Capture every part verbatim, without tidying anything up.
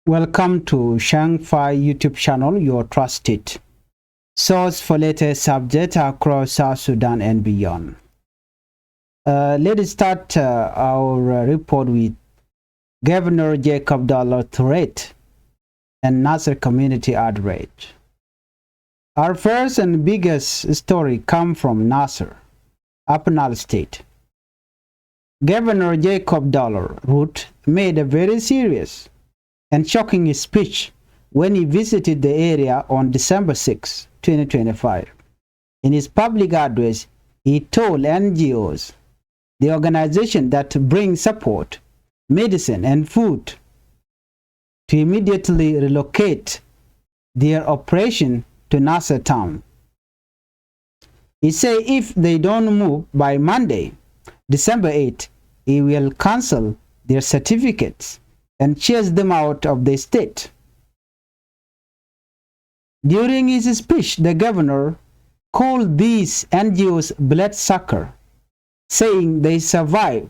Welcome to Shang Fai YouTube channel, your trusted source for latest update across South Sudan and beyond. Uh, let's start, uh, our, uh, report with Governor Jacob Dollar threat and Nasir community outrage. Our first and biggest story come from Nasir, Upper Nile State. Governor Jacob Dollar Root made a very serious and shocking speech when he visited the area on December sixth, twenty twenty-five. In his public address, he told N G Os, the organization that bring support, medicine and food, to immediately relocate their operation to Nasir town. He say if they don't move by Monday, December eighth, he will cancel their certificates and chase them out of the state. During his speech, the governor called these N G Os bloodsucker, saying they survive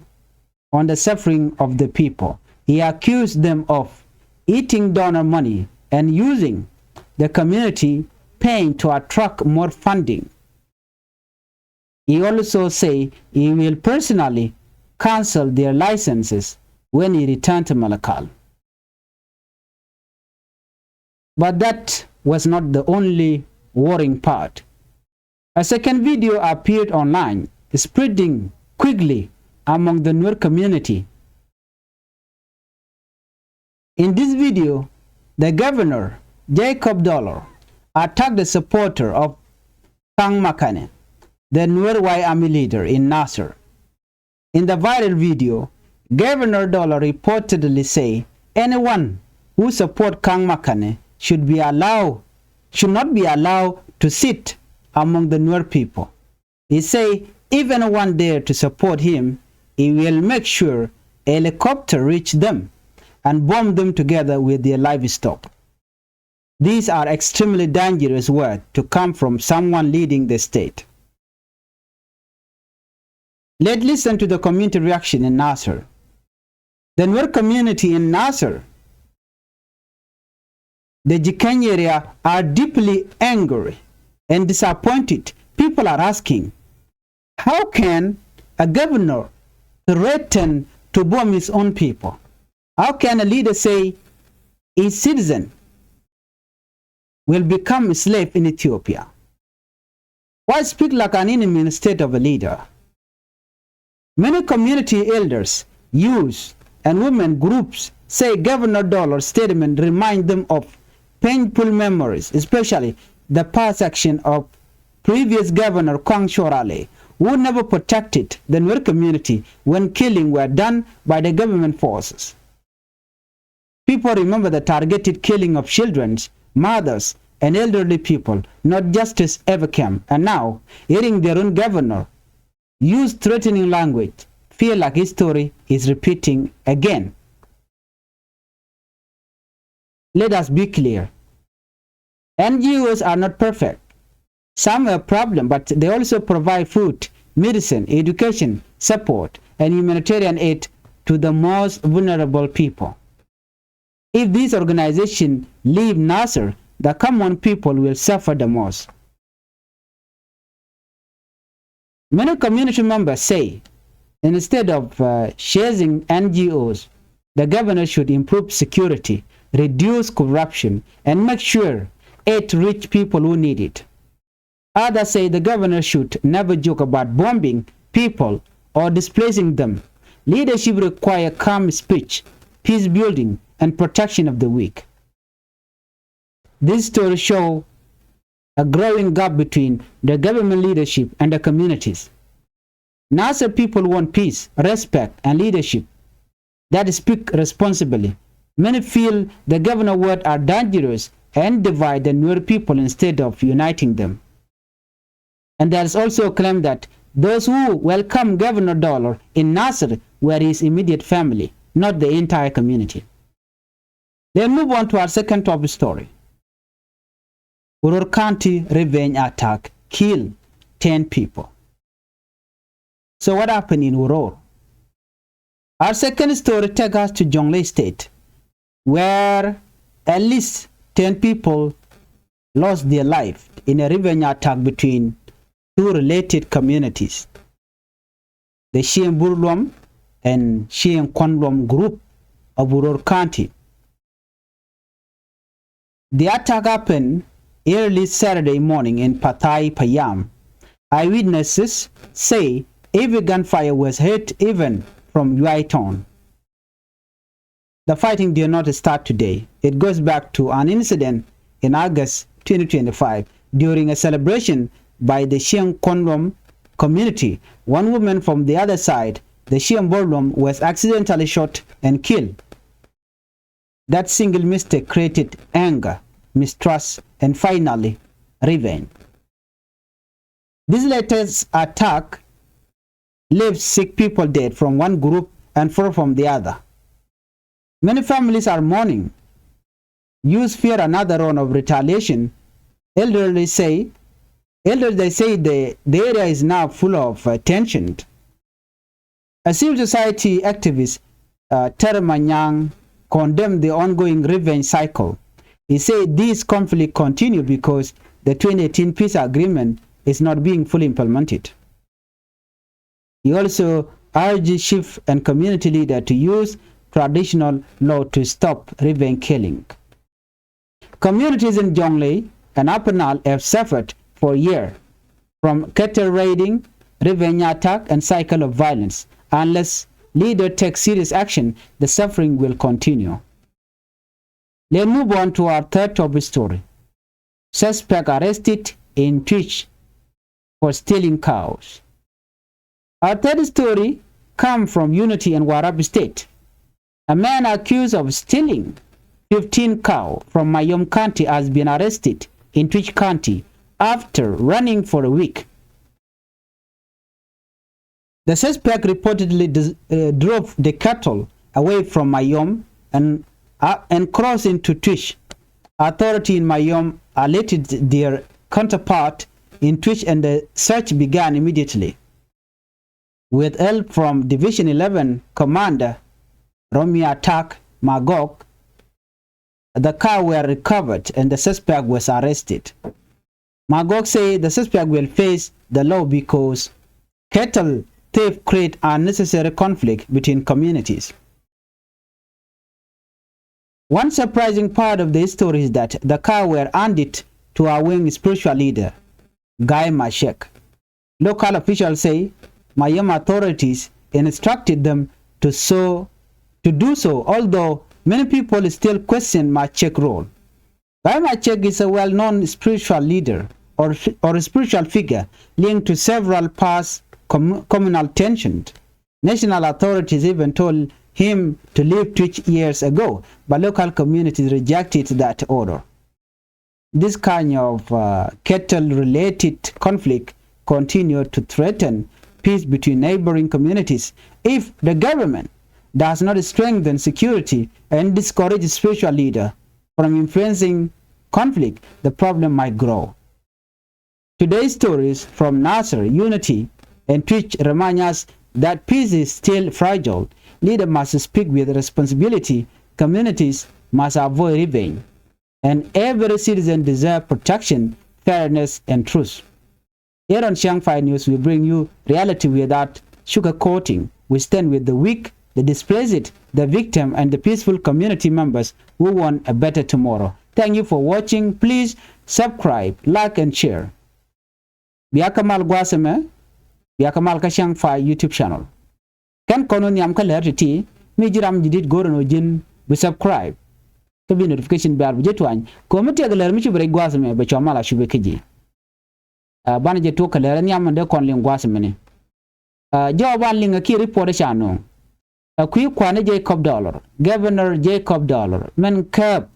on the suffering of the people. He accused them of eating donor money and using the community pain to attract more funding. He also say he will personally cancel their licenses when he returned to Malakal. But that was not the only worrying part. A second video appeared online, spreading quickly among the Nuer community. In this video, the governor, Jacob Dollar, attacked the supporter of Kang Makane, the Nuer White Army leader in Nasir. In the viral video, Governor Dollar reportedly say anyone who support Kang Makane should be allowed, should not be allowed to sit among the Nuer people. He say if anyone dare to support him, he will make sure a helicopter reach them and bomb them together with their livestock. These are extremely dangerous words to come from someone leading the state. Let's listen to the community reaction in Nasir. The Nuer community in Nasir, the Jikany area, are deeply angry and disappointed. People are asking, how can a governor threaten to bomb his own people? How can a leader say his citizen will become a slave in Ethiopia? Why speak like an enemy instead of a leader? Many community elders, youth, and women groups say Governor Dollar's statement remind them of painful memories, especially the past action of previous Governor Kong Chorale, who never protected the Nuer community when killing were done by the government forces. People remember the targeted killing of children, mothers, and elderly people. Not justice ever came. And now, hearing their own governor use threatening language, feel like history is repeating again. Let us be clear. N G Os are not perfect. Some have problem, but they also provide food, medicine, education, support, and humanitarian aid to the most vulnerable people. If this organization leave Nasir, the common people will suffer the most. Many community members say, instead of, uh, chasing N G Os, the governor should improve security, reduce corruption, and make sure aid reach people who need it. Others say the governor should never joke about bombing people or displacing them. Leadership require calm speech, peace building, and protection of the weak. This story show a growing gap between the government leadership and the communities. Nasir people want peace, respect, and leadership that speak responsibly. Many feel the governor word are dangerous and divide the Nuer people instead of uniting them. And there is also a claim that those who welcome Governor Dollar in Nasir were his immediate family, not the entire community. Let's move on to our second top story. Uror County revenge attack kill ten people. So what happened in Uror? Our second story take us to Jonglei State, where At least ten people lost their life in a revenge attack between two related communities, the Shien Burluam and Shien Kwanluam group of Uror County. The attack happened early Saturday morning in Pathai Payam. Eyewitnesses say heavy gunfire was heard even from Yuai town. The fighting did not start today. It goes back to an incident in August twenty twenty-five during a celebration by the Shien Kwanluam community. One woman from the other side, the Shien Burluam, was accidentally shot and killed. That single mistake created anger, mistrust, and finally revenge. This latest attack left six people dead from one group and four from the other. Many families are mourning. Youth fear another round of retaliation. Elderly say, elders, they say the, the area is now full of, uh, tension. A civil society activist, uh, Terry Manyang, condemned the ongoing revenge cycle. He said this conflict continue because the twenty eighteen peace agreement is not being fully implemented. He also urged chief and community leader to use traditional law to stop revenge killing. Communities in Jonglei and Upper Nile have suffered for years from cattle raiding, revenge attack, and cycle of violence. Unless leader take serious action, the suffering will continue. Let's move on to our third top story. Suspect arrested in Twic for stealing cows. Our third story come from Unity and Warrap State. A man accused of stealing fifteen cow from Mayom County has been arrested in Twic County after running for a week. The suspect reportedly dis- uh, drove the cattle away from Mayom and, uh, and crossed into Twic. Authority in Mayom alerted their counterpart in Twic, and the search began immediately. With help from Division eleven Commander Romia Tak Magog, the car were recovered and the suspect was arrested. Magog say the suspect will face the law because cattle theft create unnecessary conflict between communities. One surprising part of the story is that the car were handed to Aweng spiritual leader, Guy Machek. Local officials say Mayom authorities instructed them to so, to do so, although many people still question Machek's role. Guy Machek is a well-known spiritual leader or, or spiritual figure linked to several past com- communal tensions. National authorities even told him to leave Twic years ago, but local communities rejected that order. This kind of, uh, cattle-related conflict continue to threaten peace between neighboring communities. If the government does not strengthen security and discourage spiritual leader from influencing conflict, the problem might grow. Today's stories from Nasir, Unity, and Twic remind us that peace is still fragile. Leaders must speak with responsibility. Communities must avoid revenge. And every citizen deserves protection, fairness, and truth. Here on Chiang Five News, we bring you reality without sugarcoating. We stand with the weak, the displaced, the victim, and the peaceful community members who want a better tomorrow. Thank you for watching. Please subscribe, like, and share. Bia kä mal gua̱a̱th ɛmɛ, bia kä mal kä Chiang Five YouTube channel. Kɛn kɔn wä nhiam kä lɛr ti̱ti̱, mi ji̱ ram ji̱ di̱t go̱o̱r ɛn ɣöö ji̱n bi subscribe. Kä bi notification bell bi ji̱ tuany. Kɛ ɣöö mi tiɛk lɛr mi ci bi rɛc gua̱a̱th ɛmɛ bɛ cua mal a cupɛ kä ji̱. Ah, banɛ jɛ tuɔk kɛ lɛr nhiam ɛn dee kɔn liŋ gua̱a̱th ɛmɛni. Ah, jɔw ban liŋ ɛ kiɛ report ɛ ca nööŋ. Ɛ kui̱ kua̱n ɛ Jacob Dollar, Governor Jacob Dollar, mɛn kääp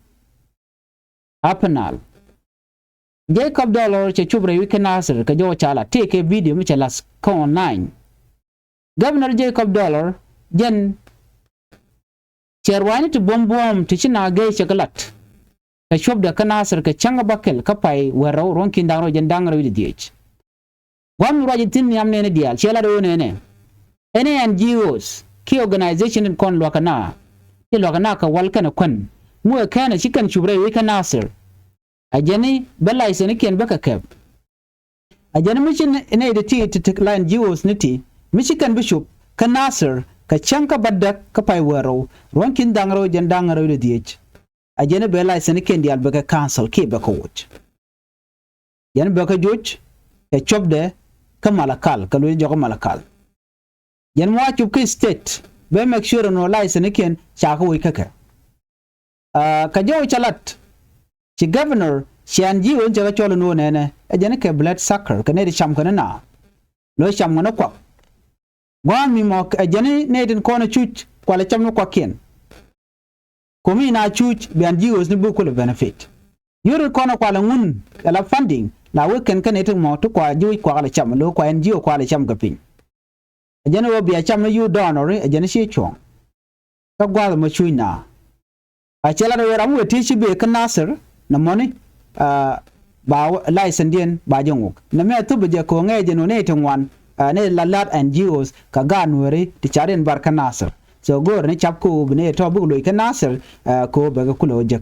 Upper Nile. Jacob Dollar cɛ cup rɛy wi̱c kä Nasir kɛ jɔw ca la tëëkɛ video mi cɛ lath kä online. Governor Jacob Dollar jɛn cɛ ruaacni ti buɔ̱m buɔ̱ɔ̱m ti ci na gee cɛ kɛ lat. Kɛ cuɔpdɛ kä Nasir kɛ cäŋ kä bäkɛl kä pay wä rɛw ruɔ̱ŋ ki̱n da̱ŋ rɛw jɛn da̱ŋ rɛw wi̱cdɛ dhieec. Gua̱a̱th mi ruac in thi̱n nhiam nɛɛni diaal ciɛ lat ɣöö nɛɛnɛ. Ɛn ɛ N G Os kiɛ organization in kɔn luakä na. Ci luakä na kɛ wal kɛnɛ kuän. Mi wëë kɛnɛ ci kɛn cup rɛy wec kä Nasir. Ɛ jɛn i̱ bä license-nikiɛn bä kɛ kɛp. Ɛ jɛn i̱ mi ci nɛ-, nɛy ti ti ti ti la N G Os ni ti mi ci kɛn bi cup kä Nasir kɛ cäŋ kä bädäk kä pay wäl rɛw ruɔ̱n ki̱n da̱ŋ rɛw jɛn da̱ŋ rɛw di dhiec. Ɛ jɛn i̱ bɛ license-nikiɛn diaal bɛ kɛ cancel kiɛ bɛ kɛ woc. Jɛn bɛ kɛ joc kɛ cuɔpdɛ kä Malakal kɛ luɔc jɔk kä Malakal. Jɛn mi wa cup kä state bɛ make sure ɛn ɣöö license-nikiɛn ca kɛ woc kä kɛ. Ah, kɛ jɔw cɛ lat ci governor ci N G O in cɛ kɛ cɔl ɛn ɣöö nɛnɛ ɛ jɛn i̱ kɛ blood sucker kɛ nɛy ti cam kɛ ni naath. Lo̱c cam kɛ ni kuak. Gua̱a̱th mi mɔ ɛ jɛn i̱ nɛy tin kɔn ɛ cuc kualɛ cam ni kuakiɛn. Ko̱mi na cuc bɛ N G Os ni bi kulɛ benefit. Yuri kɔn ɛ kualɛ ŋun ɛ la funding la wek kɛn kä nɛy ti mɔ ti kua ji̱ wi̱c kuakä lɛ cam lo̱ kua N G O kuakä lɛ cam kɛ piny. Ɛ jɛn ɣöö bia cam ni yu donor ɛ jɛn ci cuɔ̱ɔ̱ŋ. Kä gua̱a̱th ɛmɔ cuc na a cɛ lat ɣöö ram wëë ti ci bee kä Nasir nɛ mɔni. Ah, ba license-diɛn ba jɛ ŋuk nɛ mɛ thop bɛ jɛ ko̱o̱ŋɛ jɛ nɔ nɛy ti ŋuan. Ah, nɛy la lat N G Os kɛ gaat nuääri ti ca riɛn bar kä Nasir. So go̱o̱rɛ ni cap ko̱o̱ bi nɛy tɔ̱ bikɛ loc kä Nasir. Ah, ko̱o̱ bɛ kɛ kulɛ wä jek.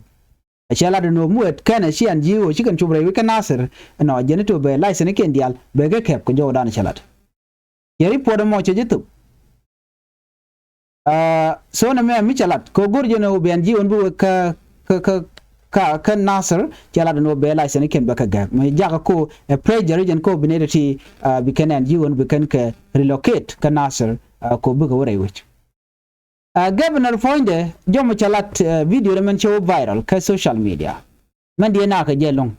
Ɛ cɛ lat ɛn ɣöö mi wëë kɛnɛ ci N G O ci kɛn cup rɛy wec kä Nasir ɛnɔ jɛn i̱ to bɛ license-nikiɛn diaal bɛ kɛ kɛp kɛ jɔwdan cɛ lat. Cɛ report ɛmɔ cɛ ji̱ thop. Ah, so nɛ mɛ mi cɛ lat kɛ go̱r jɛn ɛ wä bɛ N G O bi wä kä kä kä kä kä Nasir cɛ lat ɛn wä bɛ license-nikiɛn bɛ kɛ gɛk mɛ jakä ko ɛ pressure jɛn ko bi nɛy ti ti. Ah, bi kɛn N G O bi kɛn kɛ relocate kä Nasir. Ah, ko bikɛ wä rɛy wec. Ah, governor puɔ̱nydɛ jɔmɔ cɛ lat, ah, video rɛ mɛn cɛ wä viral kä social media. Mɛn diɛ nakɛ jɛ lo̱ŋ.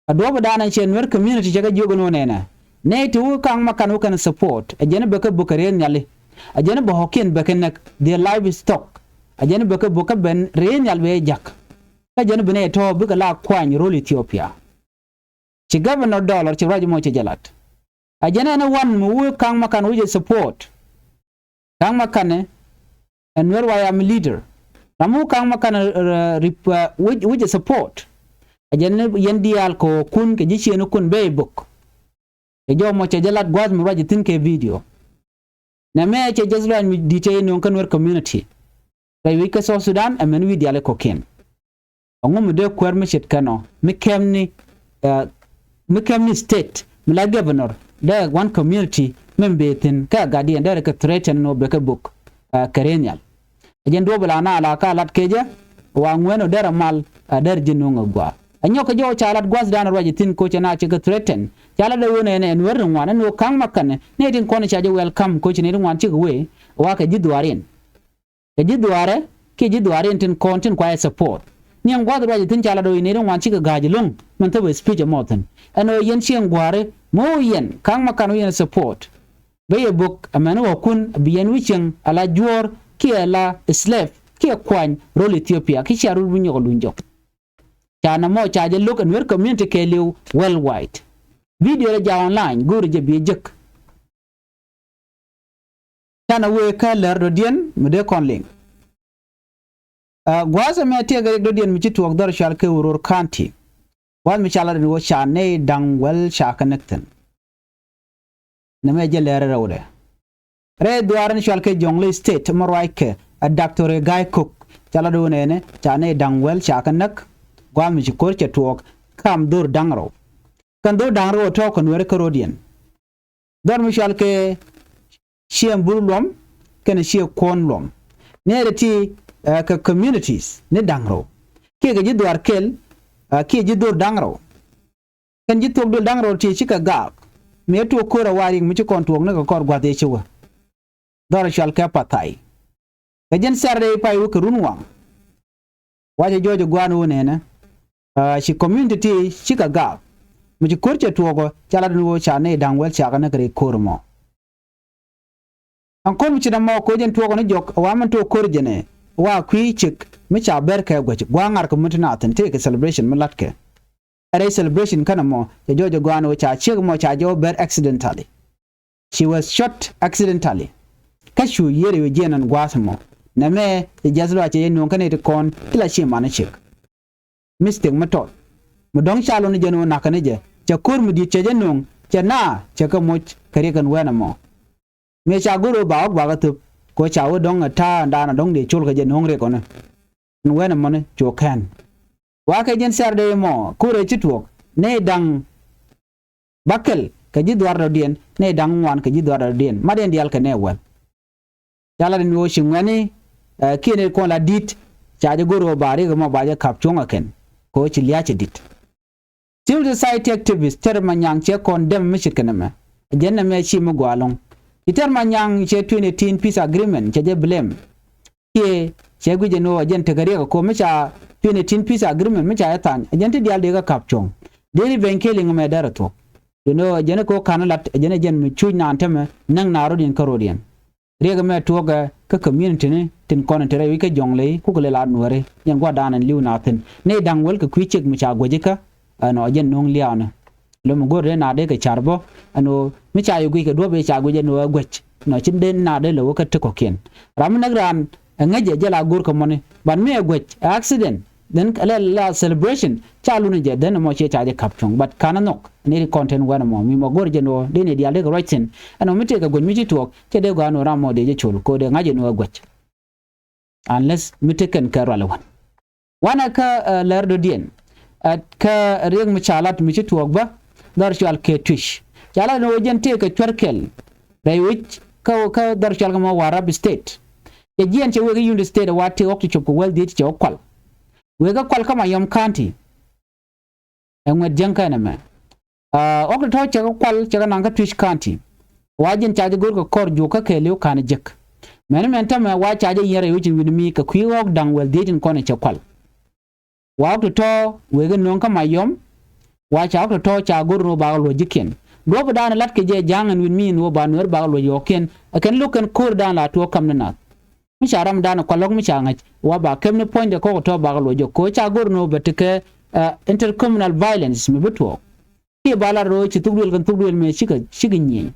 A duɔ̱ɔ̱p dan ɛ cɛ Nuer community cɛ kɛ jiök ɛn ɣöö nɛnɛ nɛy ti wä ka̱ŋ ma ka̱n wä kɛn support ɛ jɛn bɛ kɛ bök kɛ rɛy nhiali. Ɛ jɛn bɛ ɣɔ̱kiɛn bɛ kɛ näk, their livestock. Ɛ jɛn bɛ kɛ bök kɛ ben rɛy nhial bɛ jɛ ja̱k. Kä jɛn bi nɛy tɔ̱ bikɛ la kuany ro̱l Ethiopia. Ci governor Dollar ci ruac mɔ cɛ jɛ lat. Ɛ jɛn ɛn ɛ wan mi wä ka̱ŋ ma ka̱n wä jɛ support. Ka̱ŋ ma ka̱n ɛ Nuer wa ya mi leader. Ram wä ka̱ŋ ma ka̱n ɛ, ɛ, rip, ɛ, wä jɛ support. Ɛ jɛn yɛn diaal kɛ ɣɔ̱kun kɛ ji̱ ciëŋnikun bɛ i̱ bök. Kɛ jɔw mɔ cɛ jɛ lat gua̱a̱th mi ruac ji̱ thi̱n kɛ video. Nɛ mɛ cɛ jɛ ruac mi di̱t cɛ yɛ nööŋ kä Nuer community. Rɛy wi̱c kä South Sudan ɛ mɛn wi̱i̱ diaal i̱ kɔ̱kiɛn. Ɛŋu mi dee kuäär mi ce̱tkɛ nɔ mi kɛmni, eh, mi kɛmni state mi la governor dee one community mi ben thi̱n kä ɛ gatdiɛn derɛ kɛ threaten nɔ bɛ kɛ bök, eh, kɛ rɛy nhial. Ɛ jɛn duɔ̱ɔ̱p la na la ka lat kecä wa ŋuɛn ɔ derɛ mal, eh, derɛ ji̱ nuŋ ɛ gɔaa. Ɛ nyɔk kɛ jɔw ca lat gua̱thdan ruac thi̱n koc ɛ na cɛ kɛ threaten ca lat ɛ ɣöö nɛnɛ ɛn wɛr ti ŋuan ɛn ɣöö ka̱ŋ ma kɛnɛ nɛy tin kɔn ca jɛ welcome koc nɛy ti ŋuan cikɛ wee wa kɛ ji̱ dhuaarin. Kɛ ji̱ dhuaarɛ kiɛ ji̱ dhuaarin tin kɔn tin kua yɛ support. Ni ɛn gua̱th ruac thi̱n ca lat ɣöö nɛy ti ŋuan cikɛ ga̱a̱c ɛlɔ̱ŋ mɛn thop ɛ speech ɛmɔ thi̱n. Ɛn ɣöö yɛn ci ɛn gua̱a̱ri mi ɣöö yɛn ka̱ŋ ma kɛn ɣöö yɛn support. Bä yɛ bök ɛmɛn ɣɔ̱kun bi yɛn wi̱c cieŋ ala juɔ̱ɔ̱r kiɛ ala slave kiɛ kuany ro̱l Ethiopia ki cia ro̱l bi nyɔk ɛ luny jɔk. Ca nɔmɔ ca jɛ lo̱k ɛn Nuer community kɛɛliw worldwide. Video rɛ jaak online go̱o̱ri jɛ bi jek. Canɛ wee kä lär dɔ̱diɛn mi dee kɔn liŋ. Ah, gua̱a̱th ɛmɛ tiɛɛkɛ riɛk dɔ̱diɛn mi ci tuɔɔk dhɔr cual kɛ Uror County. Gua̱a̱th mi ca lat ɛn ɣöö ca nɛy da̱ŋ wäl ca kɛ näk thi̱n. Nɛmɛ jɛ lɛr rɛwdɛ. Rɛy dhuaar in cual kɛ Jonglei State mɔ ruac kɛ ɛ Doctor Gai Kok ca lat ɣöö nɛnɛ ca nɛy da̱ŋ wäl ca kɛ näk. Gua̱a̱th mi ci ko̱r cɛ tuɔɔk kam dhor da̱ŋ rɛw. Kɛn dhor da̱ŋ rɛw ɛ tɔ̱ kɛ Nuɛri kä ro̱diɛn. Dhɔr mi cual kɛ Ciɛ Bur Luɔm kɛnɛ Ciɛ Kuɔn Luɔm. Nɛy ti, eh, kɛ communities ni da̱ŋ rɛw kiɛ kɛ ji̱ dhuaar kɛl, eh, kiɛ ji̱ dhor da̱ŋ rɛw. Kɛn ji̱ thuɔ̱k duël da̱ŋ rɛw ti cikɛ gaak. Mi ɛ tuɔɔk ko̱r ɛ wa̱a̱ riɛk mi ci kɔn tuɔɔk ni kɛ kɔr gua̱th ëë ci wä. Dhɔr ɛ cual kɛ Pathai. Kɛ jɛn Saturday pay wä kɛ run waŋ. Wacɛ jɔɔc ɛ gua̱a̱n wä nɛnɛ. Ah, ci community ti cikɛ gaak. Mi ci ko̱r cɛ tuɔɔk ɔ ca lat ni wä ca nɛy da̱ŋ wäl ca kɛ näk rɛy ko̱r ɛmɔ. Ɛn ko̱r mi ci nɔmɔ ko̱ jɛn tuɔɔk ɔ ni jɔk ɛ wa min tuɔɔk ko̱r jɛn ɛ wa kui̱ cik mi ca bɛr kɛ guäc gua̱a̱ ŋa̱r kɛ mi ti na thi̱n tëëkɛ celebration mi la̱tkɛ. Ɛ rɛy celebration känɛ mɔ cɛ jɔɔc ɛ gua̱a̱n wä ca ciek mɔ ca jɛ wä bɛr accidentally. She was shot accidentally. Kä cu yiër i̱ jiɛn ɛn gua̱a̱th ɛmɔ. Nɛmɛ cɛ jiath luac cɛ yɛ nuɔ̱ŋ kä nɛy ti kɔn ti la ci man i̱ ciek. Mistake mi tɔt mi dɔ̱ŋ ca lon i̱ jɛn ɣöö na̱kä ni jɛ cɛ ko̱r mi di̱i̱t cɛ jɛ nuɔ̱ŋ cɛ na cɛ kɛ moc kɛ riɛk ɛn wɛn ɛmɔ. Mëë ca go̱r ɣöö ba ɣɔ̱k ba kɛ thöp kɛ ɣöö ca wee dɔ̱ŋ ɛ ta̱a̱ ɛn daanɔ dɔ̱ŋ dee col kɛ jɛ nuɔ̱ŋ riɛk ɔni. Ɛn wɛn ɛmɔni cu kɛn. Wa kɛ ji̱n Saturday mɔ, kurɛ ci tuɔɔk. Nɛy da̱ŋ bäkɛl kɛ ji̱ dhuaar dɔ̱diɛn, nɛy da̱ŋ ŋuan kɛ ji̱ dhuaar dɔ̱diɛn. Mat yɛn diaal kɛ nɛy wäl. Ca lat ɛn ɣöö ci ŋuɛ̈ni, ɛ, kiɛn ɛ kɔn la di̱t, ca jɛ go̱r ɣöö ba riɛk ɛmɔ ba jɛ ka̱p cuɔ̱ŋ ɛ kɛn. Kɛ ɣöö ci lia̱a̱ cɛ di̱t. Civil society activist Tɛr Manyaŋ cɛ kɔn dɛm mi ce̱tkɛ nɛmɛ. Ɛ jɛn nɛmɛ ci mi gɔaa ɛlɔ̱ŋ. Ci Tɛr Manyaŋ cɛ twenty eighteen peace agreement cɛ jɛ blame. Kiɛ cɛ guic ɛn ɣöö ɛ jɛn tekɛ riɛk ɛ ko̱o̱m mi ca twenty eighteen peace agreement mi ca jɛ tha̱a̱ny. Ɛ jɛn ti diaal dee kɛ ka̱p cuɔ̱ŋ. Dee ri ben kiɛ liŋ mɛ dɛr ɛ thuɔ̱k. Duundɛ ɣöö ɛ jɛn ɛ ko̱ ka̱n lat, ɛ jɛn ɛ jɛn mi cuc naan tämɛ näk naan rɔ̱diɛn kä rɔ̱diɛn. Riɛk ɛmɛ tuɔɔkɛ kä community ni tin kɔn in te rɛy wi̱c kä Jɔŋley kukɛ lɛ la Nuääri. Yɛn gua̱dan in li̱w naath thi̱n. Nɛy da̱ŋ wäl kɛ kui̱ ciek mi ca guäci kä, ɛnɔ, ɛ jɛn no̱o̱ŋ lia̱a̱ni. Lom mi go̱r dee naath dee kɛ car bä, ɛnɔ, mi ca yɛ guic kɛ duɔ̱p ëë ca guic ɛnɔ ɛ guäc. Nɔ ci dee naath dee lɛ wä kä ti kɔ̱kiɛn. Ram mi näk raan ɛ ŋäcɛ jɛ la go̱r kɛ mɔni. But mi ɛ guäc, ɛ accident. Then lɛ la celebration ca luni jɛ, then mɔ ciɛ ca jɛ ka̱p cuɔ̱ŋ. But ka̱n a nhɔk ni ri content wɛn mɔ mi mɔ go̱r jɛ ni wä dee ni diaal dee kɛ ruac thi̱n. Ɛn mɔ mi tëëkɛ guäc mi ci tuɔɔk cɛ dee gɔaa ni wä ram mɔ dee jɛ col kɛ wä dee ŋa̱c jɛ ni wä guäc. Unless mi tëëkɛn kɛ rual wän. Wanɛ kä, ɛ, lɛr dɔ̱diɛn. Ɛ, kä riɛk mi ca lat mi ci tuɔɔk bä dhɔr cual kɛ Twic. Ca lat ni wä jɛn tëëkɛ cuär kɛl. Rɛy wi̱c kä, kä dhɔr cual kɛ mɔ Warrap State. Cɛ jiɛn cɛ wek i̱ Unity State ɛ wa tëë ɣɔk ti cop kɛ wäl dhiec cɛ wä kual. Wek kä kual kä Mayom County. Ɛ ŋuɛt jiäŋ kɛn ɛmɛ. Aa, ɣɔk ti tɔ̱ cɛ kɛ kual cɛ kɛ naŋ kä Twic County. Wa ji̱n ca jɛ go̱o̱r kɛ kɔr juɔk kä kɛɛliw ka̱n jek. Mɛni mɛn tämɛ wa ca jɛ yiɛn rɛy wec in wi̱n mi kɛ kui̱ ɣɔk da̱ŋ wäl dhiec in kɔn in cɛ kual. Wa ɣɔk ti tɔ̱ wek in nöŋ kä Mayom. Wa ca ɣɔk ti tɔ̱ ca go̱o̱r in wä bakɛ luɔ̱c ji̱kiɛn. Duɔ̱ɔ̱p dan lat kɛ jɛ ja̱a̱ŋ in wi̱n mi in wä ba Nuɛr bakɛ luɔ̱c yɔ̱ɔ̱kiɛn. Ɛ kɛn lo̱k kɛn ko̱r dan la tuɔɔk ka̱m ni nath. Mi ca ram dan kual ɣɔk mi ca ŋäc wa ba kɛm ni puɔ̱nydɛ kɔk tɔ̱ bakɛ luɔc jɔk kɛ ɣöö ca go̱r ni ɣöö bɛ tekɛ, ɛ, intercommunal violence mi bi tuɔɔk. Kiɛ ba lat röö ci thuk duël kɛn thuk duël mëë cikɛ, cikɛ nyieny.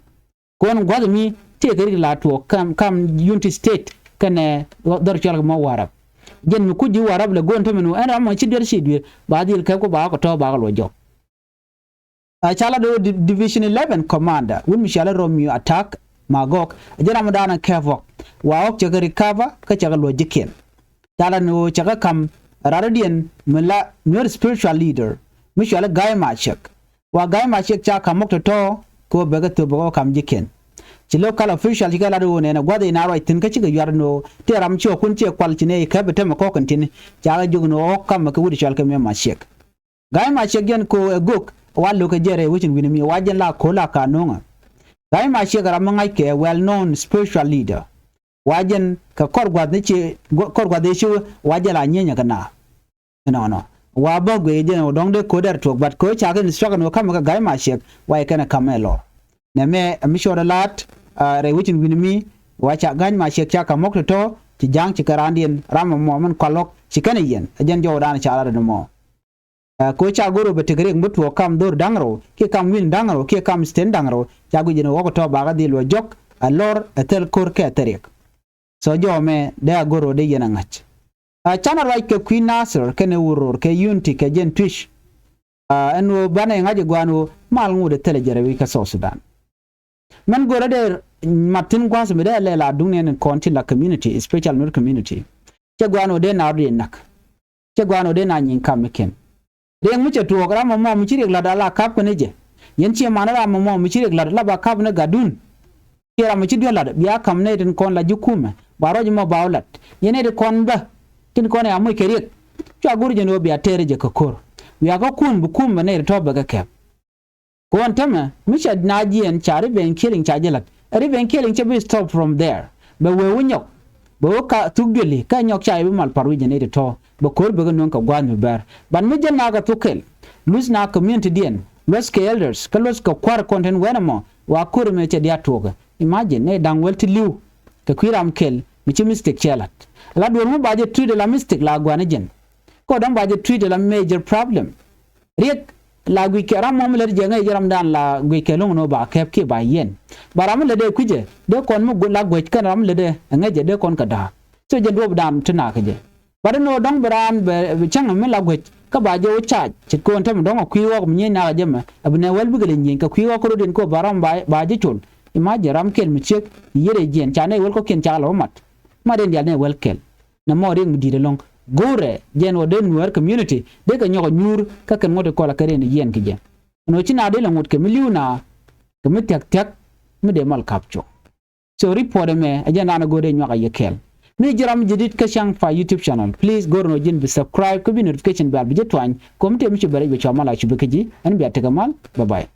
Kɛ ɣöö gua̱th mi tëëkɛ rik la tuɔɔk kam, kam Unity State kɛnɛ dhɔr cual kɛ mɔ Warrap. Jɛn mi kuc ji̱ Warrap lɛ go̱o̱n te mi nu ɛn ram mɔ ci duer ci duer ba dhil kɛp kɛ ba kɛ tɔ̱ bakɛ luɔc jɔk. A ca lat ɣöö di-, Division eleven Commander wut mi cɔal i̱ Romeo Attack Magok, a jɛ ram dan a kɛp ɣɔk. Wa ɣɔk cɛ kɛ recover kä cɛ kɛ luɔc ji̱kiɛn. Ca lat ni ɣöö cɛ kɛ ka̱m rarɔdiɛn mi la Nuer spiritual leader mi cɔal i̱ Gai Maciek. Wa Gai Maciek ca ka̱m ɣɔk tɔ̱tɔ̱ kɛ ɣöö bɛ kɛ thöp bɛ kɛ ka̱m ji̱kiɛn. Ci local official ci kɛ lat ɣöö nɛn ɛ gua̱th in a ruac thi̱n kä cikɛ yuar ni ɣöö tëë ram ci ɣɔkun ciɛ kual ci nɛy kɛp ɛ tämɛ kɔk kɛn ti̱ni. Ca kɛ jiök ni ɣöö ɣɔk ka̱mɛ kɛ wut cɔal kɛ Mia Maciek. Gai Maciek jɛn ko ɛ gök wa lo̱k kɛ jɛ rɛy wecin wi̱ni mi wa jɛn la ko̱l a ka no̱ŋä. Gai Maciek ram mi ŋa̱ckɛ well known spiritual leader. Wa jɛn kɛ kɔr gua̱th ni ci, kɔr gua̱th ni ci wa jɛ la nyieny kɛ na. Ɛnɔnɔ. Wa bä guiy jɛn wä dɔ̱ŋ dee ko̱dɛr tuɔk, but ko̱ ca kɛ instruction wä kamɛ kɛ Gai Maciek wa jɛ kɛn ɛ kamɛ lɔr. Nɛ mɛ ɛ mi cɔɔdɛ laat, a, rɛy wecin wi̱ni mi wa ca Gai Maciek ca ka̱m ɣɔk tɔ̱tɔ̱ ci ja̱a̱ŋ ci kɛ raandiɛn ram ɛmɔ min kual ɣɔk ci kɛn ɛ yɛn. Ɛ jɛn jɔwdan ca lat ɛn ɛmɔ. Ɛ, ko ca go̱r ɣöö bɛ tekɛ riɛk mi tuɔɔk kam dho̱r da̱ŋ rɛw kiɛ kam wi̱n da̱ŋ rɛw kiɛ kam sten da̱ŋ rɛw, ca guic ɛn ɣɔk tɔ̱ bakɛ dhil wä jɔk ɛ lɔr ɛ thil ko̱r kɛ thil riɛk. So jɔw ɛmɛ dee a go̱r ɣöö dee yɛn a ŋa̱c. Ɛ, canɛ ruac kɛ kui̱ Nasir kɛnɛ Uror kɛ Unity kɛ jɛn Twic. Ɛ, ɛn ɣöö banɛ ŋa̱c ɛ gua̱a̱n ɣöö mal ŋot ɛ thilɛ jɛ rɛy wi̱c kä South Sudan. Mɛn go̱rä dee mat thi̱n gua̱a̱th mi dee lɛ la duŋniɛn in kɔn tin la community, especially Nuer community. Cɛ gua̱a̱n ɣöö dee na rɔ̱diɛn näk. Cɛ gua̱a̱n ɣöö dee na nyieny kam mi kɛn. Riɛk mi cɛ tuɔɔk ram ɛmɔ mi ci riɛk la̱t ala ka̱p kɛn ni jɛ. Yɛn ciɛ man ram ɛmɔ mi ci riɛk la̱t la ba ka̱p ni gatdun. Ciɛ ram mi ci duel la̱t bia ka̱m nɛy tin kɔn la ji̱ kumɛ ba ruac ɛmɔ ba wä la̱t. Yɛn nɛy ti kɔn bä tin kɔn ɛ amuc kɛ riɛk. Cua go̱r jɛn ɣöö bia tɛɛr jɛ kɛ ko̱r. Wiakä kun bi kumɛ nɛy ti tɔ̱ bɛ kɛ kɛp. Kɛ ɣän tämɛ mi ca na jiɛɛn ca revenge killing ca jɛ la̱t. Revenge killing cɛ bi stop from there. Bɛ wee wä nyɔk. Bɛ wä ka thuk duëli kä nyɔk ca yɛ bi mal par wi̱c jɛ nɛy ti tɔ̱. Bɛ ko̱r bɛ kɛ nuɔ̱ŋ kɛ gua̱a̱th mi bɛr. But mi jɛn na kɛ thuk kɛl. Luth na community diɛn. Luth kɛ elders. Kä luth kɛ kua̱r kɔn tin wɛn ɛmɔ. Wa ko̱r ɛmɛ cɛ diaal tuɔɔkɛ. Imagine nɛy da̱ŋ wäl ti li̱w. Kɛ kui̱ ram kɛl mi ci mistake cɛ la̱t. La duɔ̱ɔ̱r mi ba jɛ treat la mistake la gua̱a̱n jɛn. Kɛ ɣöö dɔ̱ŋ ba jɛ treat la major problem. Riɛk la guickɛ ram mɔ mi lät jɛ ŋäc jɛ ramdan la guickɛ lo̱ŋ ni wä ba kɛp kiɛ ba yiɛn. Ba ram mi lät dee kui̱cɛ dee kɔn mi la guäc kɛn ram mi lät dee ŋäc jɛ dee kɔn kɛ da̱a̱k. So jɛ duɔ̱ɔ̱pdan ti nakä jɛ. Ba dee ni wä dɔ̱ŋ bi raan bɛ cäŋ mi la guäc kä ba jɛ wä cac ce̱tkɛ ɣöö ɛn tämɛ dɔ̱ŋ ɛ kui̱ ɣɔk mi nyieny nakä jɛ mɛ ɛ bi nɛ wäl bikɛ lɛ nyieny kɛ kui̱ ɣɔk kä rɔ̱diɛn kɛ ɣöö ba ram ba jɛ col. Imagine ram kɛl mi ciek yier ɛ jiɛn ca nɛy wäl kɔ̱kiɛn ca lɛ wä mat. Mat in diaal nɛy wäl kɛl. Nɛ mɔ riɛk mi di̱i̱t ɛlɔ̱ŋ. Go̱rɛ jɛn wä dee Nuäär community dee kɛ nyɔk a nyuur kä kɛn ŋuɔ̱t ikɔl a kɛ rin i̱ yiɛn ki jɛ. Ɛn ɣöö ci na dee lɛ ŋut kɛ mi li̱w na kɛ mi thia̱k thia̱k mi dee mal kap cok. So report ɛmɛ ɛ jɛn raan a go̱o̱r dee nyuak a yɛ kɛɛl. Mi ji̱ ram jadid kä Ciaŋ Pay YouTube channel, please go̱r ɛn ɣöö ji̱n bi subscribe kä bi notification bell bi ji̱ tuany. Kɛ ɣöö mi tëë mi ci bɛ rɛc bɛ cua mal a cu bi kä ji̱. Ɛn bia tekɛ mal. Bye bye.